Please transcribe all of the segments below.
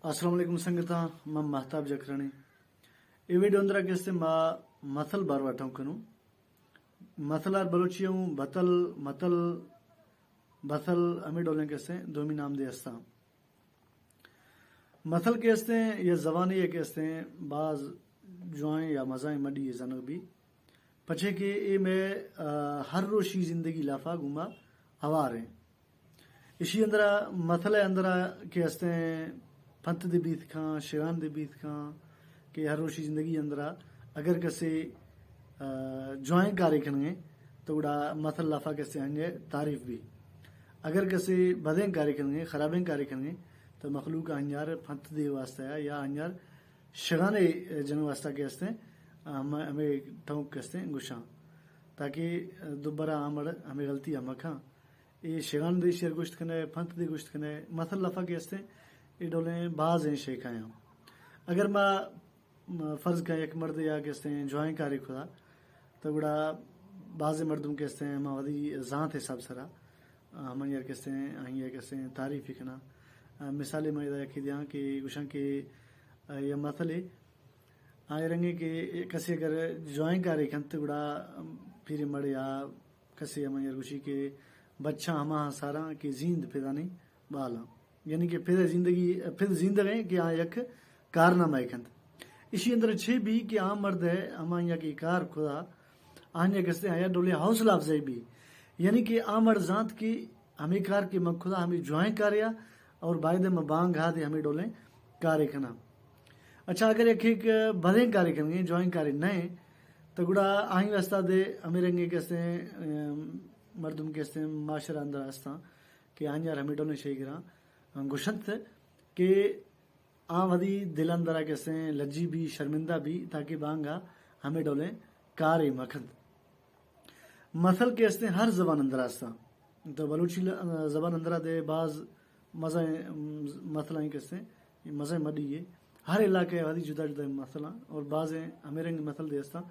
السلام علیکم سنگتاں، من مہتاب جکرانی۔ اے ویڈیو اندرا کہ استیں ما مثل باروا ٹھونک کنوں۔ مثل آر بلوچی اوں بتل، متل، بثل، ہمے ڈولیں کہ استیں دومی نام دے استاں۔ مثل کہ استیں یا زبانی کہ استیں باز جوائیں یا مزائیں مڈی زنگ بی، پچے کہ اے مئے، آ، ہر روشی زندگی لافا گوما ہوار ہیں۔ اشی اندرا مثل ء اندرا کہ استیں پنت دے بیت کھاں، شگان دے بیت کھاں کہ ہر روشی زندگی اندرا اگر کسے، آ، جوائیں کارے کنگے تو گڑا مثل لافا کہ استیں ہنجے تعریف بی۔ اگر کسے بدیں کارے کنگے، خرابیں کارے کنگے تو مخلوق ہنجار پنت دے واسطہ یا ہنجار شگانے جنگ واسطہ کہ استیں، آ، ہم-، ہمیں ٹونک کہ استیں گوشاں تاکہ دوبارہ آمڑ ہمیں غلطی ہم کھاں۔ اے شگان دے شعر گوشت کنے، پنت دے گوشت کنے، مثل لفظ کہ استیں، اے ڈولیں بازیں شے کایاں۔ اگر ما، ما فرض کا یک مردے یا کہ استیں جوائیں کارے کھدا، تو گڑا بازیں مردم کہ استیں، ما ودی زانت حساب سرا، آ، ہمن یار کہ استیں، آہی کہ استیں تعریف کنا۔ آ، مثالے ما ادا یکی دیاں کہ گوشاں کہ، آ، یا مثلے، آ، اے رنگے کہ کسی اگر جوائیں کارے کنت گڑا پیری مڑ یا کسے ہمے یار گوشی کہ بچاں ہماہاں ساراں کہ زیند پدانی بالاں۔ یعنی کہ پد زندگی، پد زیندگیں کہ آ یک کارنامہ کنت۔ اشی اندر چھ بی کہ آ مرد ہے ہما یا کہ کار کھدا آنیا کسے آیا ڈولے حوصلہ افزائی بی۔ یعنی کہ آ مرد زانت کہ ہمے کار کہ من کھدا ہمے جوائیں کاریا اور باید من بانگ ہا دے ہمے ڈولیں کارے کنا۔ اچھا، اگر یک ایک بدیں کارے کنگے، جوائیں کارے نئے، تو گڑا آہی واسطہ دے ہمے رنگے کہ استیں، ام، مردم کہ استیں معاشرہ اندر استاں کہ آنیار ہمے ڈولیں شے گراں گوشنت کہ آ ودی دل اندرا کہ استیں لجی بی، شرمندہ بی، تاکہ بانگا ہمے ڈولیں کارے مکنت۔ مثل کہ استیں ہر زبان اندرا استاں۔ تو بلوچی ل-، زبان اندرا دے باز مزہ، مثلاں کہ استیں، مزہ مڈی ہے۔ ہر علاقہ وادی جدا جدا مثلاں اور بازیں ہمیں رنگ مثل دے استاں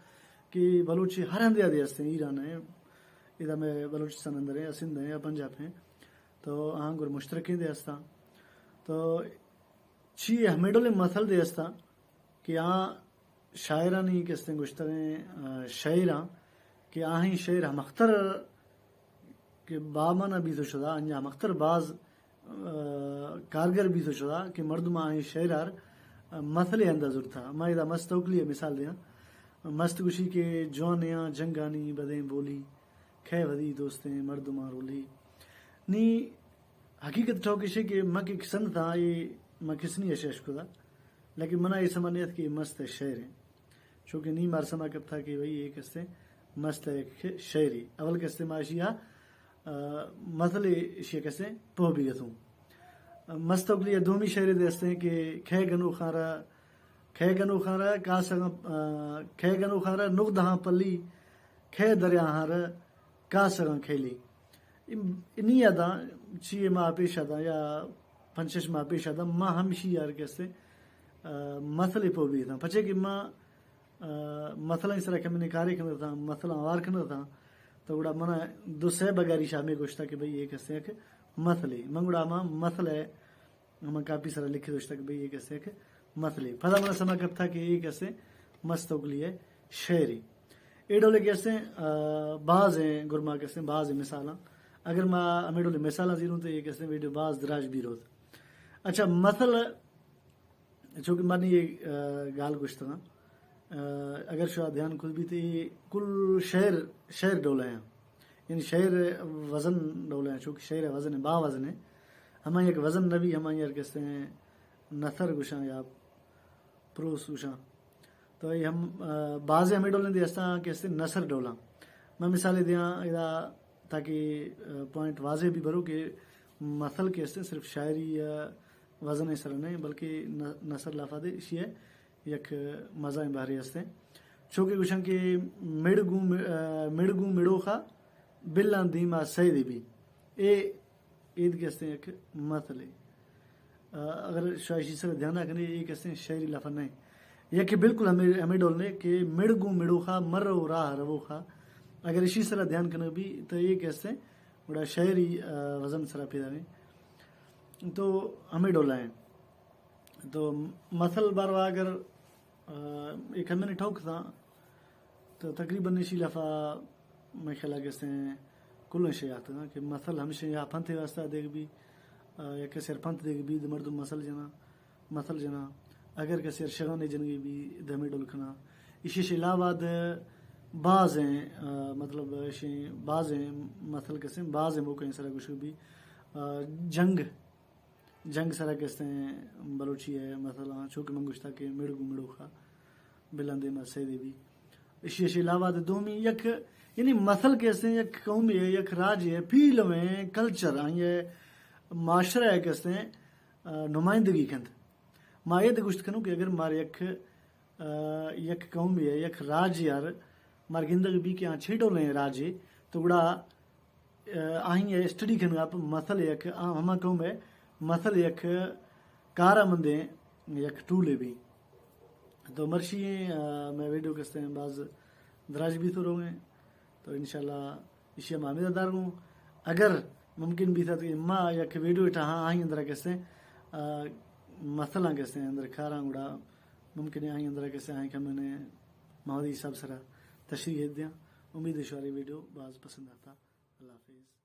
کہ بلوچی ہر ہندے دے استیں، ایران ہے، ادا میں بلوچستان اندر ہے، سندھ ہے، پنجاب ہے، تو آہاں گر مشترکیں دے استاں۔ تو چی ہمیں ڈولیں مثل دے استاں کہ آ شاعرانی کہ استیں گوشتگیں، آ، شعراں کہ آہیں شعر ہمختر کہ بامانا بیت و شدا، انجا ہمختر باز، آ، کارگر بیت و شدا کہ مردم آہیں شعرار، آ، مثلے ہندا زرتا۔ ما ادا مست توکلی مثال دیاں۔ مست گوشی کہ جوانیاں جنگانی بدیں بولی، کھے ودی دوستیں مردماں رولی۔ نی حقیقت ٹوک ایشے کہ من کہ کسن تھا، اے من کسنی اشے اشکدا، لیکن منا اے سما نیت کہ اے مست شعر ہیں۔ چونکہ نی مار سما کپتا کہ بھئی اے کسے مست ہے کہ شعری۔ اول کسے ما اشیا، آ، مثل اشیا کسے پوہ بیتوں۔ مست اگلی دومی شعر دے استیں کہ کھے گنو خارا، کھے گنو خارا کاسگاں، آ، کھے گنو خارا نقدہاں پلی، کھے دریا ہارا کاسگاں کھیلی۔ انی ادا چی ماہ پیش ادا یا پنچش ماہ پیش ادا ما ہمشی یار کسے، آ، مثل پوہ بیتاں۔ پچے کہ ما، آ، مثلاں سرا کمنے کارے کنتا، مثلاں وار کنتا، تو گڑا منا دو سے بگاری شاہ میں گوشتا کہ بھئی یہ کسے ایک مثلے۔ من گڑا ما مثل ہے ہما کاپی سرا لکھے دوشتا کہ بھئی اے کسے کہ مثلے۔ پدا منا سما کپتا کہ اے کسے مست اگلی ہے شعری۔ اے ڈولے کہ استیں، آ، باز ہیں گرما کہ استیں، باز ہیں مثالاں۔ اگر ما ہمیں ڈولے مثالاں زیروں تو اے کہ استیں ویڈیو باز دراج بی روت۔ اچھا، مثل، چونکہ من یہ، آ، گال گوشتگاں، آ، اگر شما دھیان کت بیت، اے کل شعر، شعر ڈولے ہیں۔ یعنی شعر وزن ڈولے ہیں، چونکہ شعر وزن ہے، با وزن ہے۔ ہما یک وزن نبی، ہما یک کسے نثر گوشاں یا پروس گوشاں۔ تو اے ہم، آ، بازیں ہمیں ڈولیں دے استاں کہ استیں نثر ڈولاں۔ میں مثالے دیاں ادا تاکہ، آ، پوائنٹ واضح بھی برو کہ مثل کہ استیں صرف شاعری یا وزن سر نہیں، بلکہ ن-، نثر لافا دے اشی ہے یک مزائیں بہرے استیں۔ چونکہ گوشاں کہ مڑ گوں م-، آ، مڑ گوں مڑوخا بلاں دیما سیدے بی۔ اے اید کہ استیں یک مثلے۔ آ، اگر شاہ اشی سر دھیان کنے، اے کہ استیں شعری لفظ نہیں۔ یک بالکل ہمیں، ہمیں ڈول نے کہ مڑ گوں مڑوخا مر و راہ روخا۔ اگر اشی سر دھیان کنے بھی تو اے کہ استیں گڑا شعری، آ، وزن سرا پیدا نہیں۔ تو ہمیں ڈول ہیں۔ تو مثل باروا اگر، آ، ایک ہمیں ٹھوک تھا، تو تقریباً اسی لفا میں خیال کہ استیں کلیں شے آتا کہ مثل ہمیشہ یا پنتے واسطہ دیکھ بھی، آ، یا کسر پنت دیکھ بھی، دو مردم مثل جنا، مثل جنا، اگر کسر شغانے جنگی بھی، دمے ڈول کنا۔ اسی سے علاوہ دے باز ہیں، آ، مطلب، اسی باز ہیں مثل کسے، باز ہیں موقع سرا گشو بھی، آ، جنگ، جنگ سرا کہ استیں بلوچی ہے، مثلاً چونکہ من گوشتا کہ مڑ گوں مڑوخا بلان دیما سیدے بھی۔ اشی اشی علاوہ دے دومی یک، یعنی مثل کہ استیں یک قومے ہے، یک راجے ہے، پیلویں کلچر آئی ہے، معاشرہ ہے کہ استیں، آ، نمائندگی کنت۔ ما اے دے گوشت کنوں کہ اگر مار یک، آ، یک قومے ہے، یک راجے یار مار گندگ بھی کہ آ چھ ڈولیں راجے، تو گڑا آہی ء اسٹڈی کنگا پہ مثل یک، آ ہما قوم ء مثل یک کارمندیں یک ٹولے بی۔ تو مرشی، آ، میں ویڈیو کستیں باز دراج بیتو روگیں، تو انشاءاللہ اشی ہم ہمیں دار گوں۔ اگر ممکن بیتا تو ما یک ویڈیو ٹھاہاں آہی اندرا کستیں، آ، مثلاں کستیں اندر کاراں گڑا ممکن ہے آہی اندرا کستیں آہی کمنے ماودی حساب سرا تشریح دیاں۔ امید ہے شماری ویڈیو باز پسند آتا۔ اللہ حافظ۔